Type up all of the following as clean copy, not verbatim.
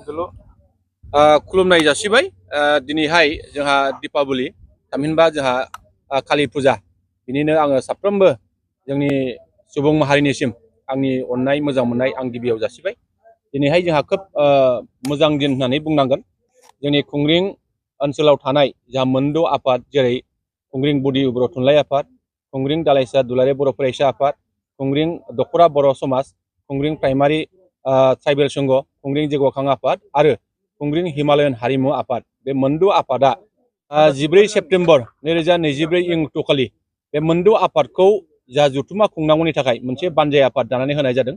dulu खुलुमनाय जासिबाय दिनैहाय जोंहा दीपावली थामहिनबा जोंहा कालि फुजा बिनिनो आङो साफ्रोमबो जोंनि सुबुं माहारिनिसिम आंनि अननाय मोजां मोननाय आं गिबियाव जासिबाय दिनैहाय जोंहा खोब मोजां दिन होननानै बुंनांगोन जोंनि खुंग्रिं ओनसोलाव थानाय जा मोनद' आफाद जेरै खुंग्रिं बुदि बर' थुनलाइ आफाद खुंग्रिं दालाइसा दुलाराय बर' फरायसा आफाद खुंग्रिं दख'रा बर' समाज खुंग्रिं प्राइमारि ट्राइबेल संघ खुंग्रिं जौगाखां आफाद आरो खुंग्रिं हिमालयान हारिमु आफाद बे मोनद' आफादा 14 सेप्तेम्बर 2022 इं अक्ट'खालि बे मोनद' आफादखौ जा जथुमा खुंनांगौनि थाखाय मोनसे बानजाय आफाद दानानै होनाय जादों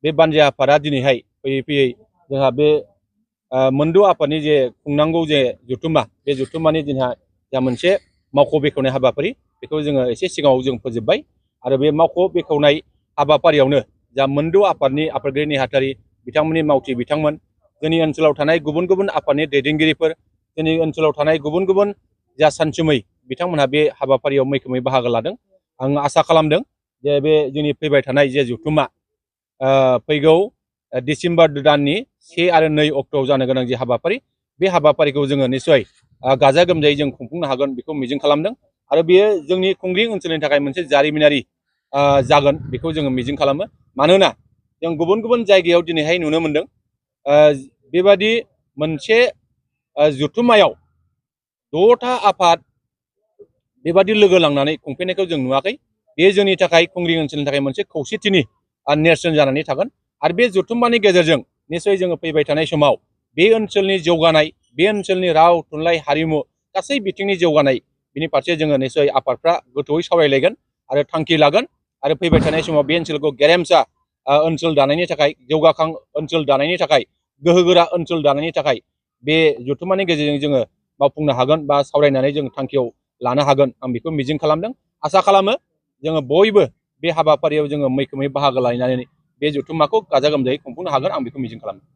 बे बानजाय आफादा दिनैहाय फैयै फैयै जोंहा बे मोनद' आफादनि जे खुंनांगौ जे जथुमा बे जथुमानि जोंहा जा मोनसे मावख' बेखेवनाय हाबाफारि बेखौ जोङो एसे सिगाङाव जों फोजोबबाय आरो बे मावख' बेखेवनाय हाबाफारियावनो जा मोनद' आफादनि आफादगिरि नेहाथारि बिथांमोननि मावथि बिथांमोन जोंनि ओनसोलाव थानाय गुबुन गुबुन आफादनि दैदेनगिरिफोर जोंनि ओनसोलाव थानाय गुबुन गुबुन जा सानसुमै बिथांमोनहा बे हाबाफारियाव मैखोमै बाहागो लादों आं आसा खालामदों जे बे जोंनि फैबाय थानाय जे जथुमा फैगौ डिसेम्बर दाननि 1 आरो 2 अक्ट'आव जानो गोनां जे हाबाफारि बे हाबाफारिखौ जोङो निस्सय गाजा गोमजायै जों खुंफुंनो हागोन बेखौ मिजिं खालामदों आरो बेयो जोंनि खुंग्रिं ओनसोलनि थाखाय मोनसे जारिमिनारि जागोन बेखौ जोङो मिजिं खालामो मानोना जों गुबुन गुबुन जायगायाव दिनैहाय नुनो मोनदों बेबादि मोनसे जथुमायाव 6था आफाद बेबादि लोगो लांनानै खुंफैनायखौ जों नुवाखै बे जोंनि थाखाय खुंग्रिं ओनसोलनि थाखाय मोनसे खौसेथिनि नेरसोन जानानै थागोन आरो बे जथुम्मानि गेजेरजों निस्सय जोङो फैबाय थानाय समाव बे ओनसोलनि जौगानाय बे ओनसोलनि राव थुनलाइ हारिमु गासै बिथिंनि जौगानाय बिनि फारसे जोङो निस्सय आफादफ्रा गोथौयै सावरायलायगोन आरो थांखि लागोन आरो फैबाय थानाय समाव बे ओनसोलखौ गेरेमसा ओनसोल दानायनि थाखाय जौगाखां ओनसोल दानायनि थाखाय गोहोगोरा ओनसोल दानायनि थाखाय बे जथुम्मानि गेजेरजों जोङो मावफुंनो हागोन बा सावरायनानै जों थांखियाव लानो हागोन आं बेखौ मिजिं खालामदों आसा खालामो जोङो बयबो बे हाबाफारियाव जोङो मैखोमै बाहागो लानानै बे जथुम्माखौ गाजा गोमजायै खुंफुंनो हागोन आं बेखौ मिजिं खालामदों